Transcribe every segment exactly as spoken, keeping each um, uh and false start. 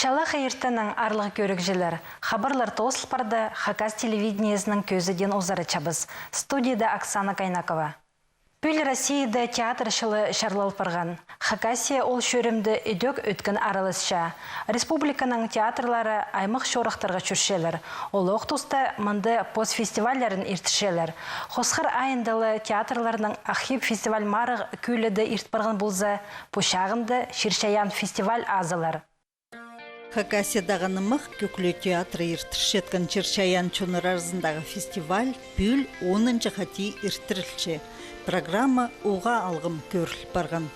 Чалахай иртеннең, аарлығ кӧрігҷілер. Хабарлар тоозыл парды, Хакас телевидениезінің кӧзідиин узаратчабыс. Студияда Оксана Кайнакова. Пӱӱл Россияда театр чылы чарлал парған. Хакасия ол чӧрімде ідӧк ӧткін араласча. Республиканың театрлары аймах чорыхтарға чӧрчелер. Олох туста мында пос фестивальларын иртірчелер. Хосхар айында ла театрларның «Аххи» фестиваль марығ кӧледе ирт парған полза, пу чағында «Чир-чайаан» фестиваль азылар. Хакасиядағы нымах кӧгле театры иртірчеткен «Чир-чайаан» чоннар аразындағы фестиваль пӱӱл онынҷы хати иртірілче. Программа уғаа алғым кӧріл парған.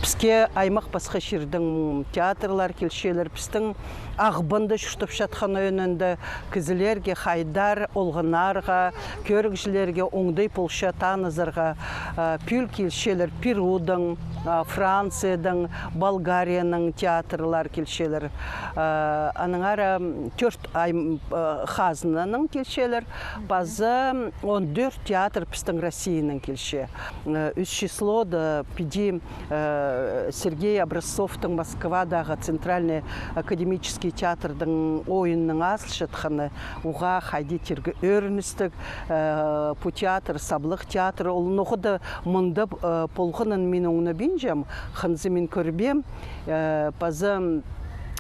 Піске аймах пасха чирдең театрлар килчелер, пістің Ағбанда чуртапчатхан ӧӧнінде кізілерге хайдар олғаннарға, кӧрігҷілерге оңдай полча танызарға, а, пӱӱл килчелер Перудың, а, Франциядаң, Болгарияның театрлар килчелер. А, аннаңар, м, тӧрт ай-, м, а, хазнаның килчелер, паза он тӧрт театр пістің Россияның килче. Э, ӱс числода піди, э, Сергей Образцовтың Москвадағы Центральный академический театрдың ойынның азылчатханы уғаа хайди тирге ӧріністіг. Э, пу театр, саблығ театр, ол ноға-да мында, э, полғанын мин оңнабинчам, хынзы мин кӧрбеем. Э, паза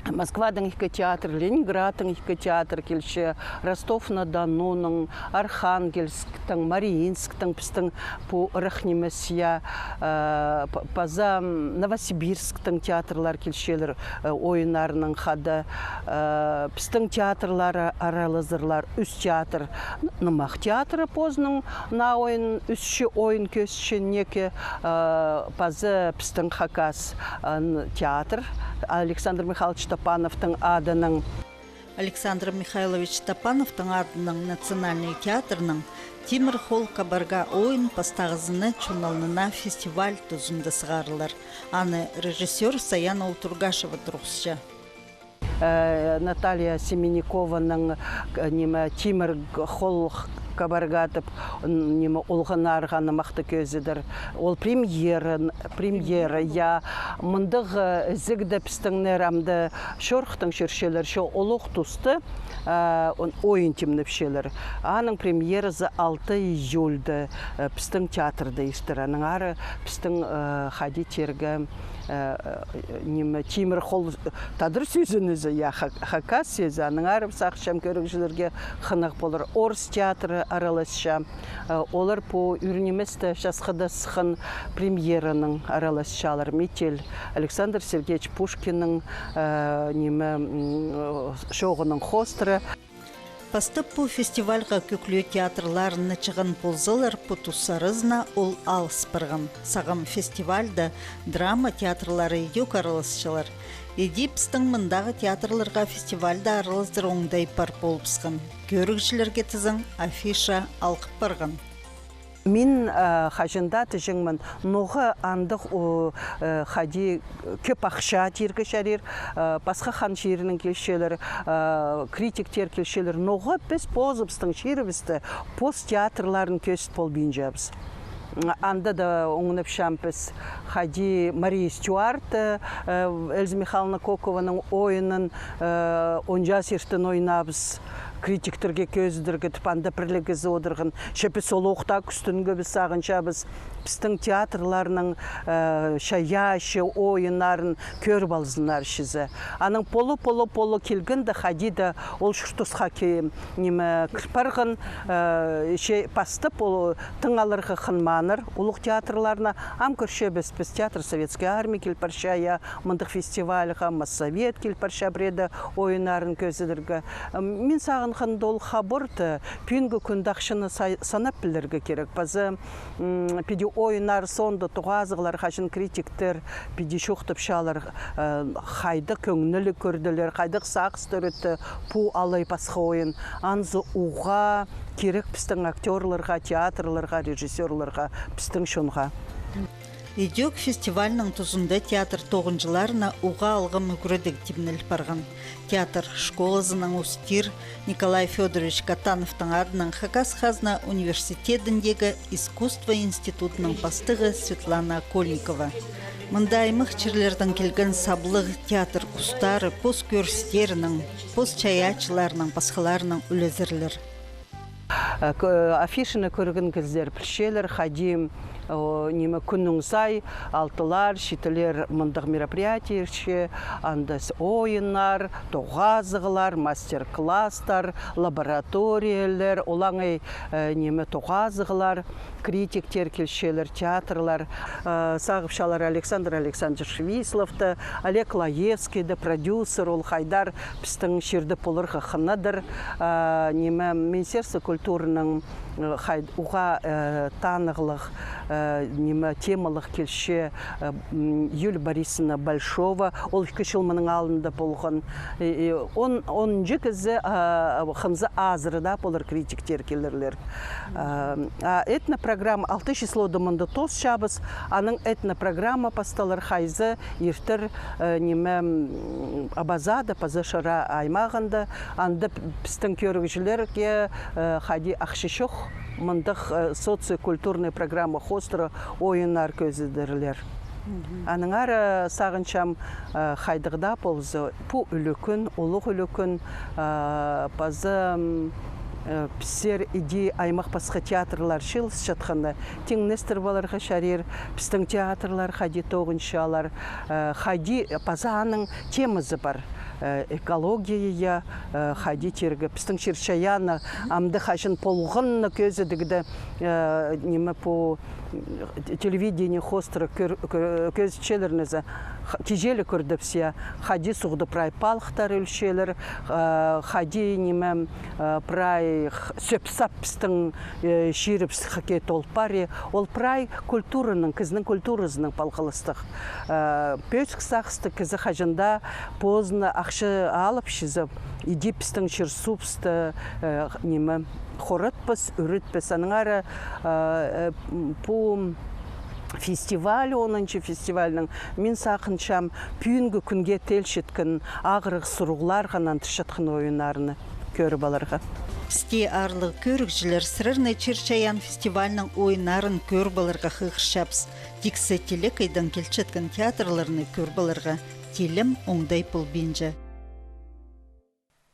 Москвадаң ікі театр, Ленинградтың ікі театр килче, Ростов-на-Донуның, Архангельсктің, Мариинсктің, пістің пу ырах нимес, я, э, п-, паза, м, Новосибирсктің театрлар килчелер, э, ойыннарынаң хада. Э, пістің театрлар аралазарлар, ӱс театр, н-, нымах театры позының наа ойын, ӱс чи ойын кӧзітче неке, э, паза пістің хакас, э, н-, театр, Александр Михайлович Топановтың адынаң. Александр Михайлович Топановтың адынаң национальный театрның «Тимір хол кабарға» ойын пастағызына чон алнына фестиваль тузында сығарылар. Аны режиссёр Саяна Ултургашева турғысча. Э, Наталья Семенникованың, э, ниме, «Тимір хол кабарға» тіп, н-, ниме, олғаннарға нымахты кӧзідер. Ол премьера, премьера, я. Мындағ, э, ізігде пістіңнер амды чорыхтаң чӧрчелер, че олох туста, э, он-, ойын тимнепчелер. Аның премьеразы алты июльда, э, пістің театрда иртер. Аннаңар пістің, э, хайди тирге, э, э, ниме, «Тимір хол» тадар сӧзінізі, я, ха-, хакас сӧзі, аннаңар сағынчам, кӧрігҷілерге хынығ полар. Орыс театры араласча. Э, олар пу ӱр ниместе часхыда сыххан премьеранаң араласчалар. «Метель», Александр Сергеевич Пушкиннің, э, ниме, м, э, чооғының хоостыра. Пастап пу фестивальға кӧгле театрларына чыған ползалар, пу тус аразына ол алыс парған. Сағам фестивальда драма театрлары ідӧк араласчалар. Іди пістің мындағы театрларға фестивальда аралазар оңдай пар полыбысхан. Кӧрігҷілерге тізең афиша алғып парған. Мин, э, хаҷан даа тіҷеңмін, ноға андағ, о, э, хайди кӧп ахча тирге чарир, э, пасха хан чирінең килчелер, э, критиктер килчелер, ноға піс позыбыстың чирібісте пос театрларын кӧзіт полбинчабыс. Анда даа оңнапчам піс, хайди Мария Стюарт, э, Эльза Михайловна Кокованың ойынын, э, он час иртен ойнабыс, критиктерге кӧзідерге тіп, анда пірліг кізі одырған. Че піс олох таа кӱстенгебіс, сағынчабыс, пістің театрларның, э, чайаачы ойыннарын кӧріп алзыннар чізе. Анаң полу, полу, полу килгенде хайди даа ол чуртасха ки-, ниме, кір парған, э, че пастап ол тың аларға хынмааннар улуғ театрларына. Ам кӧрчебіс, піс театр Советской Армии кил парча, я, мындағ фестивальға, Моссовет кил парча пірееде ойыннарын кӧзідерге. М, мин сағынғанда, ол хабарты пӱӱнгі кӱнде ахчаны сай-, санап пілерге кирек. Паза, м, піди ойыннар соонда тоғазығлар, хаҷан критиктер піди чоохтапчалар, э, хайдағ кӧңніліг кӧрділер, хайдағ сағыстар ӧтті пу алай пасха ойын. Анзы уғаа кирек пістің актёрларға, театрларға, режиссёрларға, пістің чонға. Идӧк фестивальның тузында театр тоғынҷыларына уғаа алғым ӱгредіг тимнел парған. Театр школазының устир Николай Фёдорович Катановтың адынаң Хакас хазна университедіндегі искусство институтының пастығы Светлана Окольникова. Мында аймах чирлердең килген саблығ театр устары пос кӧрістерінең, пос чайаачыларынаң, пасхаларынаң ӱлезерлер. Э, кө-, афишаны кӧрген кізілер пілчелер, хайди, о, ниме, кӱннің сай алтылар, читілер мындағ мероприятие иртче, анда с-, ойыннар, тоғазығлар, мастер-класстар, лабораториялар, олаңай, э, ниме, тоғазығлар, критиктер килчелер, театрлар. Э, сағыпчалар Александр Александрович Висловты, Олег Лаевскийді, продюсер, ол хайдар пістің чирде поларға хынадыр. Э, ниме, Министерство культураның, э, хай-, уғаа, э, танығлығ, э, ниме, темалығ килче, э, м, Юлия Борисовна Большова, ол ікі чыл мының алнында полған. Э, э, он, онынҷы кізі, э, хынза азыра даа полар критиктер килерлер. А, а этнопрограмма алты числода мында тоосчабыс, анаң этнопрограмма пасталар, хайзы иртер, э, ниме, м, Абазада, паза Шира аймағында, анда п-, пістің кӧрігҷілерге, э, хайди ахча чох, мындағ, э, социокультурный программа хоостыра ойыннар кӧзідерлер. Мгм. Аннаңар, э, сағынчам, э, хайдағ даа полза, пу ӱлӱкӱн, улуғ ӱлӱкӱн, э, паза, м, э, піссер иди аймах пасха театрлар чыылысчатханда, тиңнестіріп аларға чарир, пістің театрлар хайди тоғынчалар, э, хайди, паза аның темазы пар, э, экология, э, хайди тирге, пістің чир-чайаанны, амды хаҷан полғанны кӧзідігде, э, ниме, пу телевидение хоостыра кӧр-, кӧ-, кӧзітчелер нооза, х-, кичее ле кӧрдібіс, я, хайди суғда прай палыхтар ӧлчелер, э, хайди, ниме, э, прай х-, сӧп-сап пістің, э, чирібіс хакей тол пар, я, ол прай культураның, кізінің культуразынаң палғалыстығ. Э, пӧзік сағыстығ кізі хаҷан даа позына ахча алып чізе, иди пістің чир-суубысты, э, ниме, хоратпас, ӱрӱтпес. Аннаңар, э, э, м, пу фестиваль, онынҷы фестивальның, мин сағынчам, пӱӱнгі кӱнге теелчеткен ағырығ сурығларға нандырчатхан ойыннарны кӧріп аларға. Пісте аарлығ кӧрігҷілер сірерні чир-чайаан фестивальның ойыннарын кӧріп аларға хығырчабыс. Тиксі телекейдең килчеткен театрларны кӧріп аларға тилім оңдай полбинча.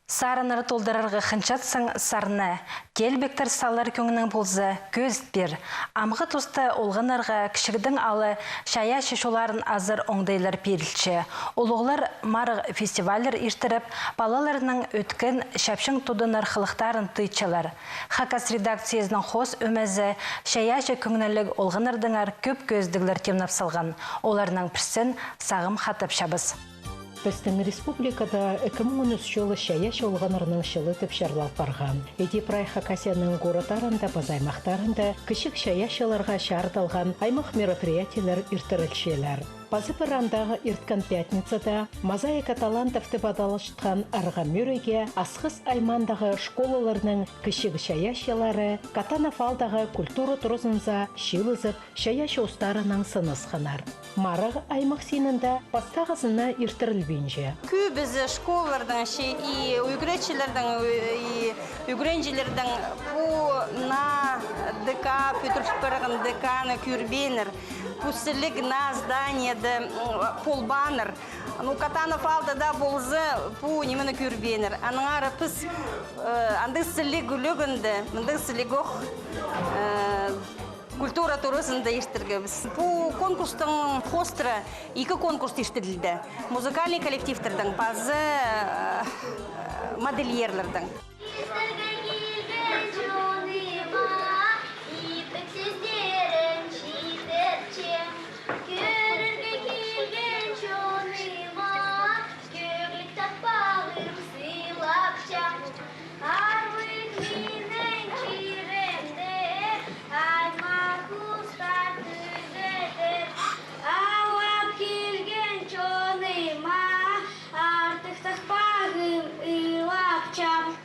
Сарыннар толдырарға хынчатсаң, сарна. Теелбектер салар кӧңнің полза, кӧзіт пир. Амғы туста олғаннарға кічігдең ала чайаачы чолларын азар оңдайлар пирілче. Улуғлар марығ фестивальлар иртіріп, палаларның ӧткін чапчаң туданар хылыхтарын тыытчалар. Хакас редакциязының хоос ӧмезі чайаачы кӧңніліг олғаннардаңар кӧп кӧзідіглер тимнеп салған. Оларның пірсін сағам хатапчабыс. Пістің республикада ікі муң он ӱс чылы чайаачы олғаннарның чылы тіп чарлал парған. Іди прай Хакасияның городтарында паза аймахтарында кічіг чайаачыларға чарыдылған аймах мероприятиелер иртірілчелер. Паза пір андағы ирткен пятницада «Мозаика талантов» тіп адалчатхан арғам ӱрее Асхыс аймаандағы школаларның кічіг чайаачылары Катанов аалдағы культура туразынзар чыылызып, чайаачы устарынаң сынасханнар. Марығ аймах синінде пастағызын на иртірілбинче. Кӧбізі школалардаң чи и ӱгретчілердең, и ӱгренҷілердең пу наа ДК, пӱдіріл парған ДК-ны кӧрбееннер. Пу сіліг наа зданиеде, м, полбааннар. Ну, Катанов аалда даа полза, пу нимені кӧрбееннер. Аннаңар піс, э, андағ сіліг ӱлӱкӱнде, мындағ сіліг ох, э, культура туразында иртіргебіс. Пу конкурстың хоостыра ікі конкурс иртірілді. Музыкальный коллективтердең паза, э, модельерлердең. Истерге килген чоныма итік сӧстерін читірчем. Кӧрерге килген чоныма кӧглік тахпағым сыйлапчам. Арығ минің чирімде аймах устар тӱзедер. Алып килген чоныма артых тахпағым ыйлапчам.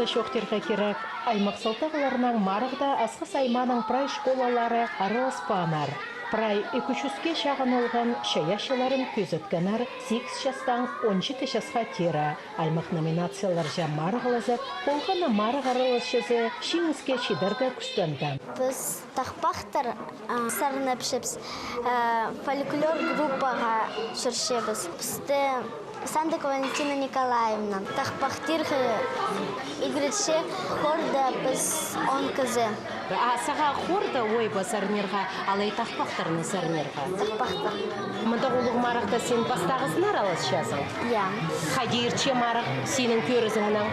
Чоохтирға кирек, аймах салтағларынаң марығда Асхыс аймааның прай школалары араласпааннар. Прай ікі чӱске чағын олған чайаачыларын кӧзіткеннер сигіс частаң он читі часха теере. Аймах номинацияларҷа марығлазып, полған на марығ араласчызы чиңіске читерге кӱстенген. Піс тахпахтар, а, сарнапчабыс, а, фольклор группаға чӧрчебіс. Пісті Сандыкова Валентина Николаевна тахпахтирға ӱгретче, хорда піс он кізі. А сағаа хорда ойба сарнирға, алай тахпахтарны сарнирға? Тахпахтар. Мындағ улуғ марығда син пастағызын араласчазың? Я. Хайди иртче марығ синің кӧрізіңнең?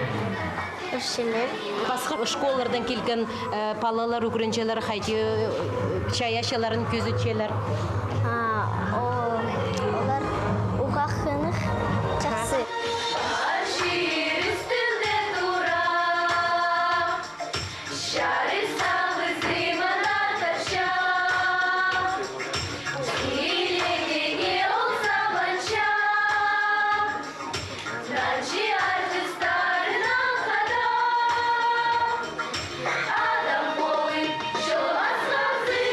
Ӱрчелер. Пасха школалардаң килген, э, палалар, ӱгренҷілер хайди, э, чайаачыларын кӧзітчелер? А, о, олар уғаа хынығ, чахсы. Чир ӱстӱнде тура, чарыс сағызы мынар тапча. Илееде ол сабанча. Нанҷы артыстарынаң хада. Адам полып чылғас ханзын,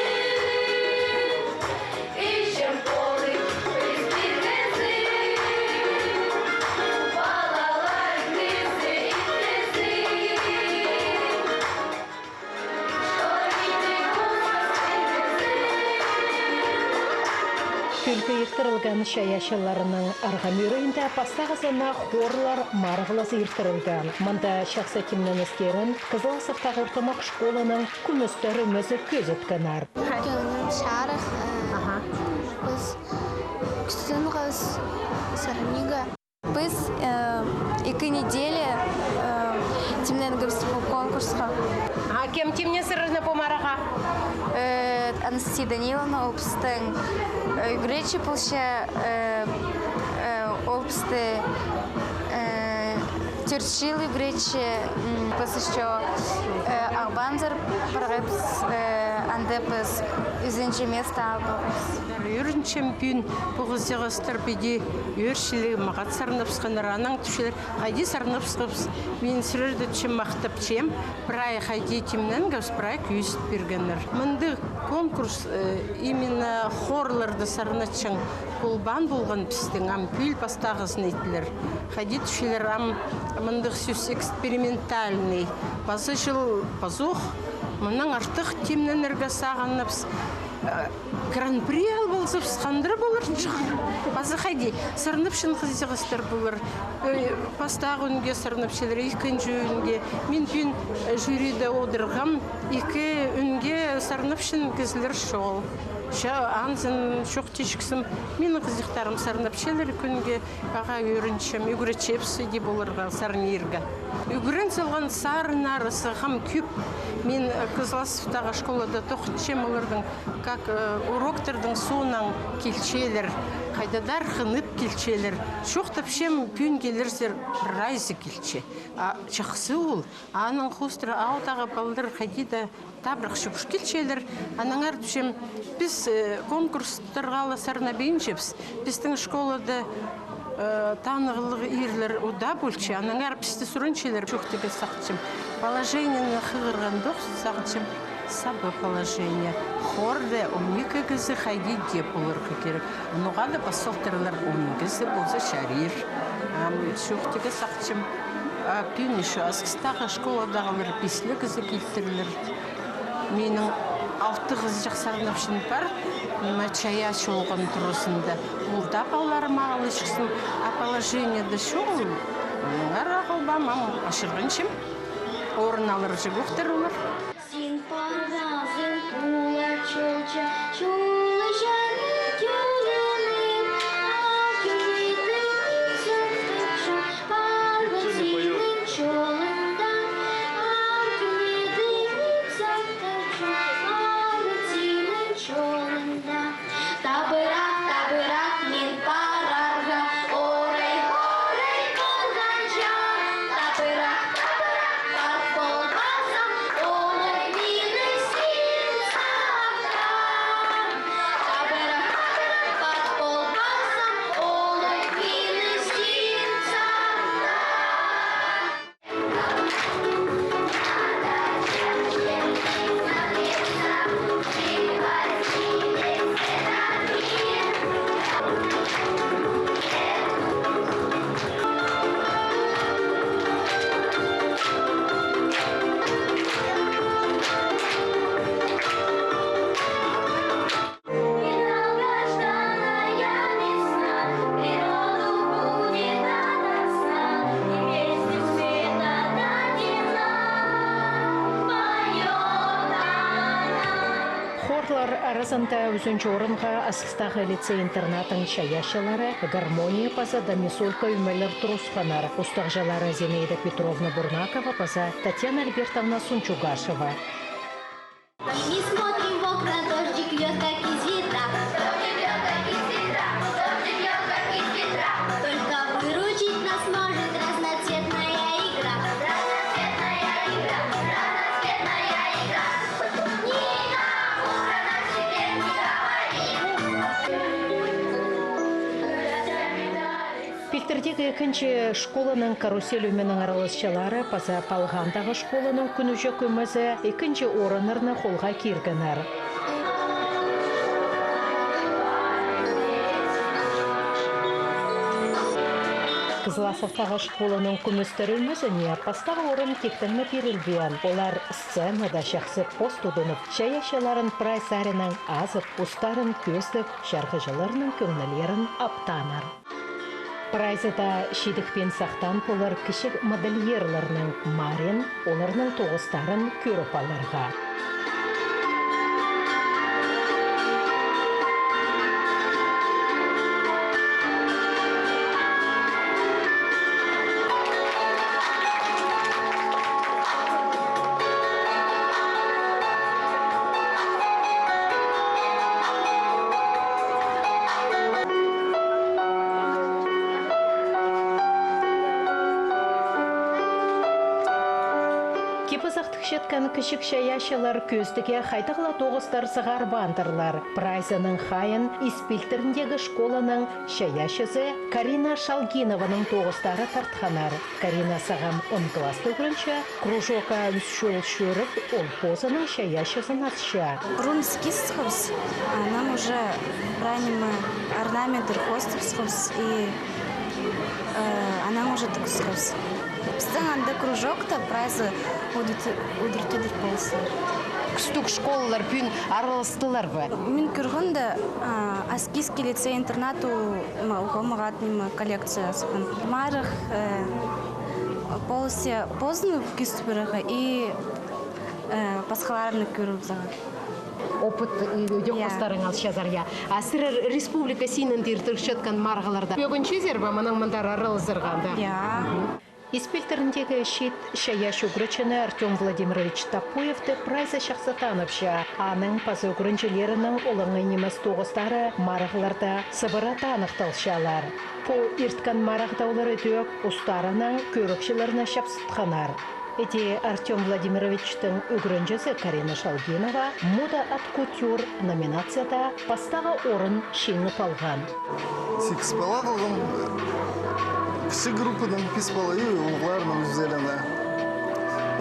іҷем полып піс пиргензін. Палалар кізі иттезін. Пӱӱнгі иртірілген чайаачыларның арғамӧрейінде пастағызына хорлар марығлазы иртірілген. Мында чахсы тимненістерін Кызласовтағы ортымах школаның кӱмӱстер ӧмезі кӧзіткеннер. Кӧңнім чарых, э, аха, піс кӱстенгебіс сарнирға. Піс, э, ікі неделя, э, тимненгебіс пу конкурсха. А кем тимнеен сірерні пу марығға? Э, Анастасия Даниловна, ол пістің, э, ӱгретчі полча, э, э, ол пісті, э, тӧрт чыл ӱгретче, м, піс ещё, э, Ағбанзар парғабыс, э, анда піс ӱзінҷі место алғабыс. Ӧрінчем, пӱӱн пу хызыҷахтар піди ӧрчелер, мағат сарнапсханнар, анаң тіпчелер, хайди сарнапсхабыс. Мин сірерні тіпчем, махтапчам, прай хайди тимненгебіс, прай кӧзіт пиргеннер. Мындағ конкурс, э, именно хорларда сарнатчаң полбаан полған пістің, ам пӱӱл пастағызын иттілер. Хайди тіпчелер, ам мындағ сӧс экспериментальный. Паза чыл пазох мынаң артых тимненерге сағынабыс. Э, Гран-при алып алзабыс, хандыра поларҷых. Паза хайди, сарнапчаң хызыҷахтар полар. Э, пастағы ӱнге сарнапчалар, ікінҷі ӱнге. Мин пӱӱн, э, жюриде одырғам, ікі ӱнге сарнапчаң кізілер чоғыл. Че анзын чоохтапчам, минің хызыҷахтарым сарнапчалар ікінҷі ӱнге. Ағаа ӧрінчем, ӱгретчебіс дее оларға сарнирға. Ӱгрен салған сарыннары сағам кӧп. Мин, э, Кызласовтағы школада тоғынчам, олардың как, э, уроктарның соонаң килчелер, хайдағ-да хынып килчелер. Чоохтапчам, пӱӱн килерзер, прайзы килче. А чахсы ол, анаң хоостыра аалдағы палалар хайди-да табырах чох килчелер. Аннаңар тіпчем, піс, э, конкурстарға ла сарнабинчабыс. Пістің школада, э, танығлығ ирлер удаа полча. Аннаңар пісті сурынчалар, чоохтирға сағынчам. Положениені хығырғандох сағынчам, саба положение. Хорда он ікі кізі хайди даа поларға кирек. Ноға-да пас салтарлар он кізі полза чарир. Ам чоохтирға сағынчам. А пӱӱн ещё Асхыстағы школадағылар пис ле кізі килтірлер. Минің алты хызыҷах сарнапчаң пар, ниме, чайаачы полған туразында. Ол даа палаларым ағылчатхан, а положениеде чоғыл. Аннаңар ағылбаам, ам ачырғанчам. Орын аларҷых ӧк тір олар. Син парғазың пулар чолҷа, чолҷаң тӧреенің, алтын иді сыхтырҷаң, парғам синің чолыңда, алтын иді сыхтырҷаң, парғам синің чолыңда. Табырах, табырах, мин парарға, орай, орай полғанҷа. Табырах, табырах, пар полбазам, олай мині син сағынчаң. Олар аразында ӱзінҷі орынға Асхыстағы лицей-интернаттың чайаачылары «Гармония» паза «Домисолька» ӧмелер турысханнар. Устағҷылары Зинаида Петровна Бурнакова паза Татьяна Альбертовна Сунчугашева. Мы смотрим в окна, дождик льёт, как из ведра. Дождик льёт, как из ведра. Дождик льёт, как из ведра. Только выручить нас может разноцветная игра. Разноцветная игра, разноцветная игра. Никому про нас теперь не говори. Пилтірдегі ікінҷі школаның «Карусель» ӧменің араласчылары паза Палғандағы школаның «Кӱнҷек» ӧмезі ікінҷі орыннарны холға киргеннер. Кызласовтағы школаның «Кӱмӱстер» ӧмезіне пастағы орын тиктең ме пирілбеен. Олар сценада чахсы пос тудынып, чайаачыларын прай саринаң азып, устарын кӧзідіп, чарғыҷыларның кӧңнілерін аптааннар. Прайзы даа чидікпин сахтаан полар кічіг модельерлернің марин, оларның тоғыстарын кӧріп аларға. Кип-азах тікчеткен кічіг чайаачылар кӧзідіге хайдағ ла тоғыстар сығарбаандырлар. Прайзының хайиин Ис пилтіріндегі школаның чайаачызы Карина Шалгинованың тоғыстары тартханнар. Карина сағам он класста ӱгренче, кружокка ӱс чыл чӧріп, ол позының чайаачызын асча. Пурун эскизтебіс, анаң уже прай ниме орнаменттер хоостабысхабыс и, э, анаң уже тігісхебіс. Пістің анда кружокта прайзы удур-, удур-тӧдір полысчалар. Кӱстіг школалар пӱӱн араластылар ба? Мин кӧргенде, а, Аскизский лицей-интернат у-, ма, уғаа мағат ниме коллекция сыххан. Марығ, э, полысча позын кӧзіт пирерге и, э, пасхаларны кӧрібізерге. Опыт, э, ӧк, я, постарың алчазар, я. А сірер республика синінде иртірчеткен марығларда пӧгінчезер бе, мынаң мындар араласарға анда? Я. Мгм. Ис пилтіріндегі чиит чайаач ӱгретчіні Артём Владимирович Топоевті прайзы чахсы таныбысча. Аның паза ӱгренҷілерінің олаңай нимес тоғыстары марығларда сыбыра таныхталчалар. Пу ирткен марығда олар ідӧк устарынаң кӧрігҷілерні чапсытханнар. Іди Артём Владимировичтің ӱгренҷізі Карина Шалгинова «Мода от кутюр» номинацияда пастағы орын чиңіп алған. Сигіс пала халғам, кічіг группадаң пис пала и улуғларынаң ӱзелең.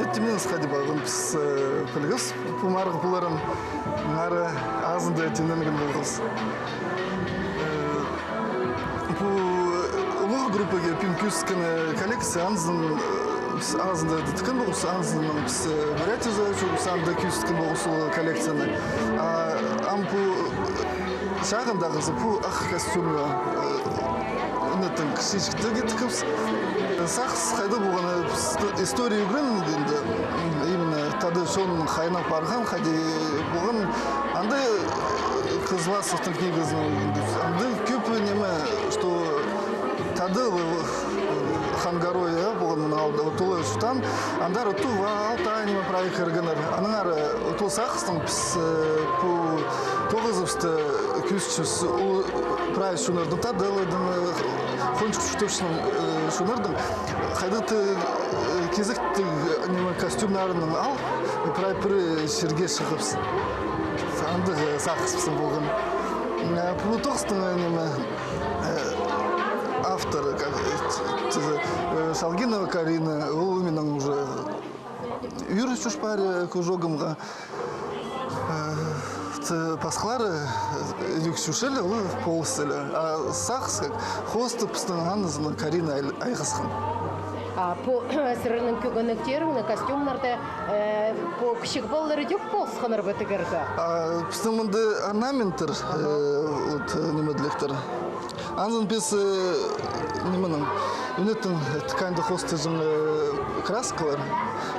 Іди мин ысха даа парғам, піс, э, пілгебіс пу марығ поларын, аңар азында тиңненген полғабыс. Э, пу улуғ группаға пӱӱн кӧзіткен, э, коллекция, анзын, э, піс азында тіккен полғабыс, анзын піс, э, Бурятияда чӧргебіс, анда кӧзіткен полғабыс ол коллекцияны. А ам пу чағындағызы пу ах костюмны, э, ӱнетін кічіҷектіг иткебіс. Сағыс хайдағ полған, э, піс история ӱгренген, м, именно тады чонның хайнаң парған, хайди полған. Анда, э, Кызласовтың книгазының, анда кӧп ниме, что тады, э, Хан Горой, э, полған мының алнында, вот ол чуртаан, андар вот ол Алтай ниме прай кіргеннер. Аннаңар, э, вот ол сағыстаң піс, э, пу тоғызыбысты кӧзітчебіс, ол прай чоннарның, тадылайдың, э, хонҷых чуртапчатхан, э, чоннарның хайдағ-да, э, кизектіг, э, ниме, костюмнарын ал, прай пір чирге чыхчабыс. Андағ, э, сағыс пістің полған. Э, пу тоғыстың, э, ниме, э, авторы, как, э, т-, т-, э, Шалгинова Карина, ол минің уже ӱр чӧрче пар, э, кружогымға. Э, т-, пасхалары, э, ӱдӱк чӧрчелер, олар полысчалар. А сағыс, как, хоостап пістің анзын Карина ай-, айғасхан. А пу сірернің кӧгенектерің, костюмнарда, э, пу кічіг палалар ідӧк полысханнар ба тігерге? А пістің мында орнаменттер, э, вот, э, ниме, тілектер. Анзын піс, э, нименің, ӱнетін тканьды хоостаҷаң, э, Краскалар.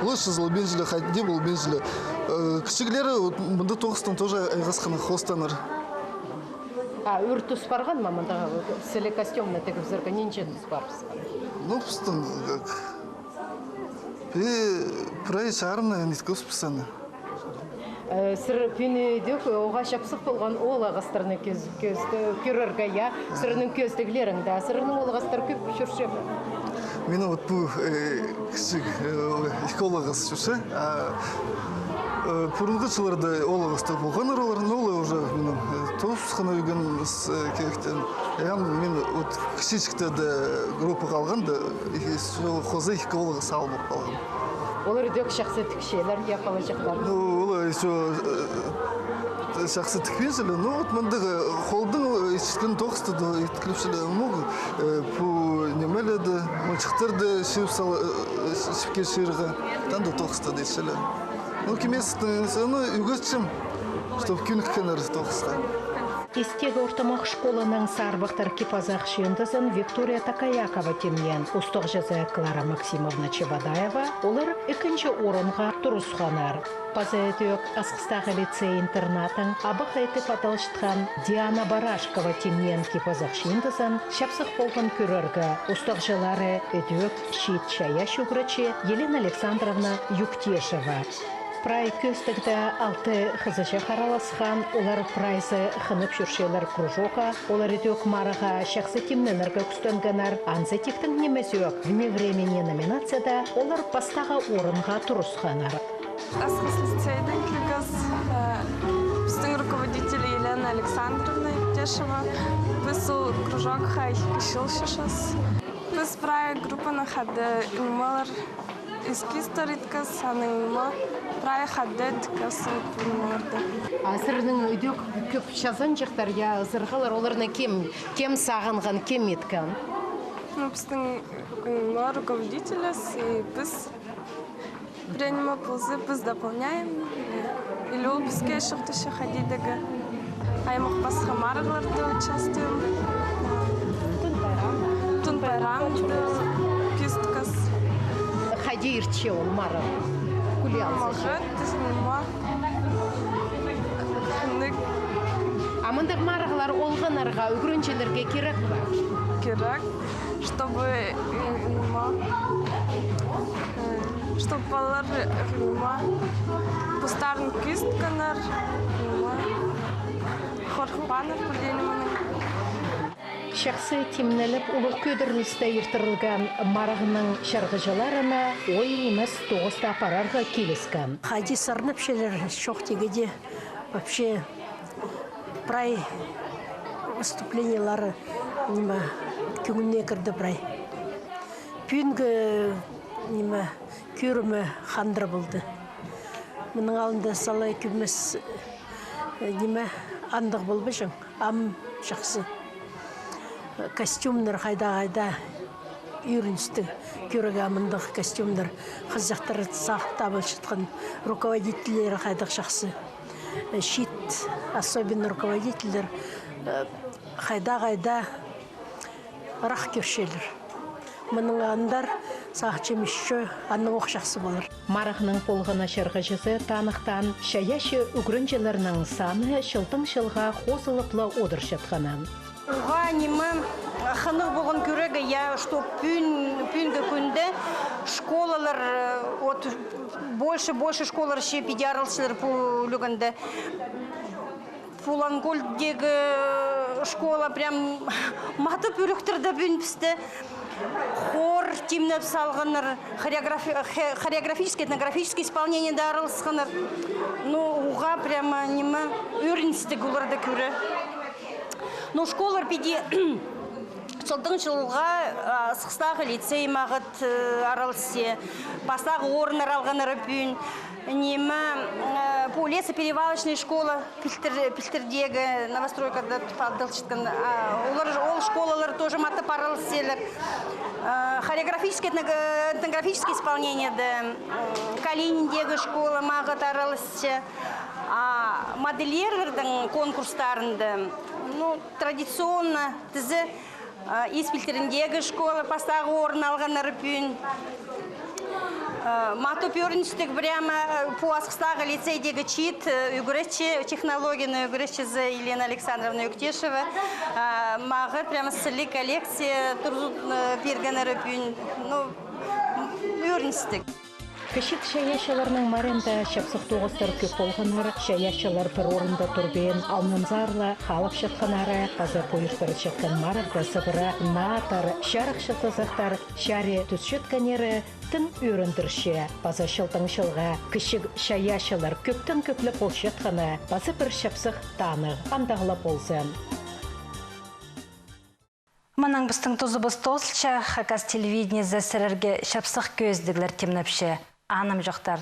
Лучше зылбинзіле, хайди полбинзіле. Э, кічіглері вот мында тоғыстаң тоже айғасханнар, хостаннар. А ӱр тус парған ма мында, сіле костюмны тігібізерге нинҷе тус парыбысхан? Ну, пістің, как, пе-, прай чарны ниткебіспіс аны. Э, сірер пӱӱн ідӧк, э, оға чапсых полған оол ағастарны кӧс-, кӧс-, э, кӧрерге, я? Сірернің кӧзідіглерің дее, сірернің оол ағастар кӧп чӧрче ме? Минің вот пу, э, кічіг, э, ікі оол ағас чӧрче, а, э, пурунғы чылларда оол ағастар полғаннар олар, но олар уже, минің, э, тоосханнар ӱгренмес, э, киректең. Я, мин вот кічіҷектең дее группа халғанда, и сол хоза ікі оол ағас алып алғам. Олар ідӧк чахсы тікчелер, я, палаҷахтар? Ну, олар ещё, э, чахсы тікпинчелер, ну, вот мындағ, э, холнаң, э, итчеткен тоғыстарны иткенчелер, ну, э, пу нимелерні, мынҷахтарны чыып сал-, э, чыып килчелер, анда тоғыстарны итчелер. Ну, кем естіг, ну, ӱгретчем, чтоб кӧніккеннер тоғысха. Истегі ортымах школаның сарбахтар кип-азах чыындызын Виктория Такаякова тимнеен, устағҷызы Клара Максимовна Чебодаева. Олар ікінҷі орынға турысханнар. Паза ідӧк Асхыстағы лицей-интернаттың абахай тіп адалчатхан Диана Барашкова тимнеен кип-азах чыындызын чапсых полған кӧрерге. Устағҷылары ідӧк чиит чайаачы ӱгретчі Елена Александровна Юктешева. Прай кӧзідігде алты хызыҷах араласхан, олар прайзы хынып чӧрчелер кружокха, олар ідӧк марығға чахсы тимненерге кӱстенгеннер, анзы тиктең нимес ӧк, «Вне времени» номинацияда олар пастағы орынға турысханнар. Асхыс лицейдең килгебіс, э, пістің руководитель Елена Александровна Юктешева, піс ол кружокха ікі чыл чӧрчебіс. Піс прай группанаң хада нымалар, эскизтер иткебіс, анаң ниме, прай хада тіккебіс ол нымаларны. А сірернің ідӧк кӧп чазанҷахтар, я, ызырғалар, оларны кем, кем сағынған, кем иткен? Ну, пістің, м, руководительбіс и піс. Пірее ниме полза, піс дополняем. Или ол піске чоохтапча хайди-да. Аймах пасха марығларда участвуем. Тун пайрамда кӧзіткебіс. Хайди иртче ол марығ? Кӱле алза. Мағат, тізінең ма? Нык. А мындағ марығлар олғаннарға, ӱгренҷілерге кирек пе? Кирек. Чтобы, э, ниме, э, чтоб палалар, э, ниме, постарын кӧзіткеннер, ниме, хорыхпааннар пірдее нимедең. Чахсы тимнеліп, улуғ кӧдірілісте иртірілген марығның чарғыҷыларына ой нимес тоғыс таа парарға киліскен. Хайди сарнапчалар, чоохтирға даа. Вообще, прай выступлениелары, ниме, кӧңніне кірді прай. Пӱӱнгі, ниме, кӧрімі хандыр полды. Мының алнында салай кӧмес, э, ниме, андағ полбаҷаң, ам чахсы. Костюмнар хайдағ-хайдағ ӧріністіг кӧрерге, мындағ костюмнар. Хызыҷахтар сағып табылчатхан, руководительлері хайдағ чахсы. Э, чиит, особенно руководительлер, э, хайдағ-хайдағ ырах кӧрчелер. Мының андар сағынчам, ещё аннаң ох чахсы полар. Марығның полған чарғыҷызы таныхтаан чайаачы ӱгренҷілернің саны чылдаң чылға хозылып ла одырчатханын. Уғаа ниме, хынығ полған кӧрерге, я, что пӱӱн, пӱӱнгі кӱнде школалар, э, вот, больше, больше школалар че піди араласчалар пу ӱлӱкӱнде. Пуланкультегі школа прям матап ӱректірді пӱӱн пісті. Хор тимнеп салғаннар, хореографи-, хе-, хореографический, этнографический исполнениеде араласханнар. Ну, уғаа прямо ниме, ӧріністіг оларны кӧрер. Ну, школалар піди чылдаң чылға, а, Асхыстағы лицей мағат, э, араласча, пастағы орыннар алғаннар пӱӱн. Ниме, э, пу лесоперевалочный школа, Пилтір-, Пилтірдегі новостройкада тіп адалчатхан, а, олар, ол школалар тоже матап араласчалар. Э, хореографический, этно-, этнографический исполнениеде, м, Калининдегі школа мағат араласча. А модельерлернің конкурстарында, ну, традиционно тізе, а, Ис Пилтіріндегі школа пастағы орын алғаннар пӱӱн. Матап ӧріністіг, прямо, э, пу Асхыстағы лицейдегі чиит, э, ӱгретчі, технологияның ӱгретчізі Елена Александровна Юктешева, э, мағаа прямо сіліг коллекция турзын, э, пиргеннер пӱӱн. Ну, ӧріністіг. Кічіг чайаачыларның марында чапсых тоғыстар кӧп полғаннар, чайаачылар пір орында турбин, алнынзар ла халып чатханнары, паза пу иртірчеткен марығда сыбыра нааттар, чарыхчы тызахтар чарии тӱсчеткеннері тың ӧріндірче, паза чылдаң чылға кічіг чайаачылар кӧптең кӧп ле полчатханы паза пір чапсых танығ андағ ла ползын. Мынаң пістің тузыбыс тоозылча. Хакас телевидениезі сірерге чапсых кӧзідіглер тимнепче. Анымҷохтар.